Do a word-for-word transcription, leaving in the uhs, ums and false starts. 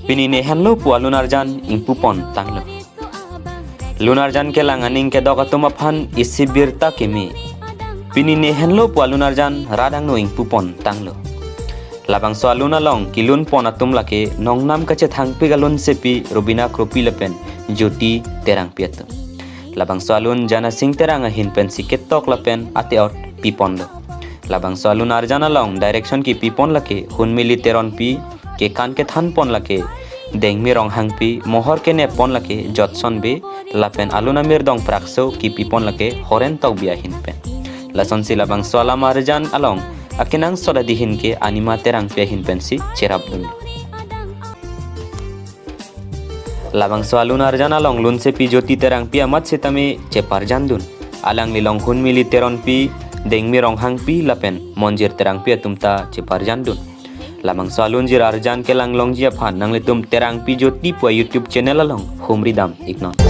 Pini ne henlo pu alun arjan ingpupon tanglo. Lun arjan kelang aning kedok atum aphan isi birta keme. Pini ne henlo pu alun arjan rat angno ingpupon tanglo. Labangso alun along kilunpon atum lake nongnam kachethangpik alunsepi Rubina Kropi lapen Jyoti Terangpi atum. Labangso alun Janasing Terang ahin pensi ketok lapen ate-ot piponlo. Labangso alun arjan along direction kipipon lake Hunmili Teronpi, kekan kethanpon lake Dengmi Ronghangpi, mohor keneppon lake Jotson Bey, lapen alun amirdong prakso kipipon lake Horen Tokbi ahin pen. Lasonsi labangso alam arjan along akenangsot adihin ke Anima Terangpi ahin pensi cherapdun. Labangso alun arjan along lunsepi Jyoti Terangpi amat sitame cheparjandun. Alanglilong Hunmili Teronpi, Dengmi Ronghangpi lapen Monjir Terangpi atum ta cheparjandun. Labangso alunjir arjan kelang longji aphan nanglitum Terangpi Jyoti pu a-YouTube channel along humridam iknon.